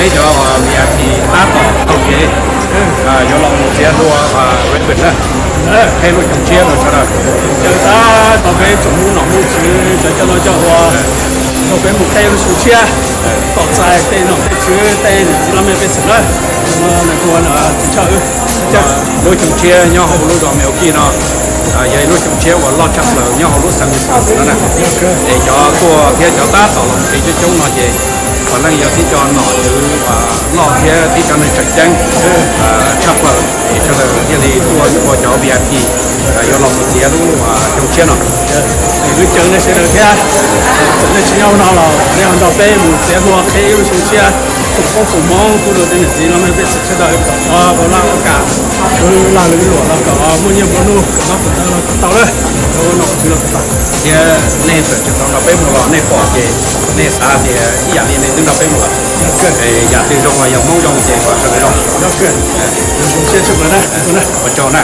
Peb cov V I P tab tom taug kev yuav los mus txiav hlua Raven na, qhib lub xyoo tshiab rau sawv daws. Caw tab tom peb tsoom Hmoob nom Hmoob Tswv, cov coj noj coj ua, nrog peb mus qhib lub xyoo tshiab, kom txais tej nom tej tswv tej niam txiv laj mej pej xeem na. Lub xyoo tshiab nyob hauv lub zos Milwaukee no yog ib lub xyoo tshiab uas loj tshaj plaws nyob hauv lub xeev Wisconsin no na. Es cov tuaj thiab cov tab tom los mus kev coob coob no ces puav leej yog tib co nom tswv loj thiab tib co neeg tseem ceeb tshaj plaws es sawv daws thiaj li tuaj ua cov V I P yuav los mus txiav lub xyoo tshiab no. Wb caw nej sawv daws thiab, txawm nej tsis nyob no los nej ho nrog peb mus txiav hlua qhib lub xyoo tshiab, foom koob foom hmoov pub rau tej niam txiv laj mej pej xeem sawv daws kom cov ua laj ua kam, wb laj lwm luam los kom muaj nyiaj nplua nuj, kom noj kom tau los kom tau lawm, ua nom tswv los kom tau. Thiab nej txawm tsis tau nrog peb mus los nej pom ces nej xav tias ib yam li nej twb nrog peb mus lawm. Yam twg zoo los yog Hmoob zoo ces kom sawv daws zoo. Ua tsaug na.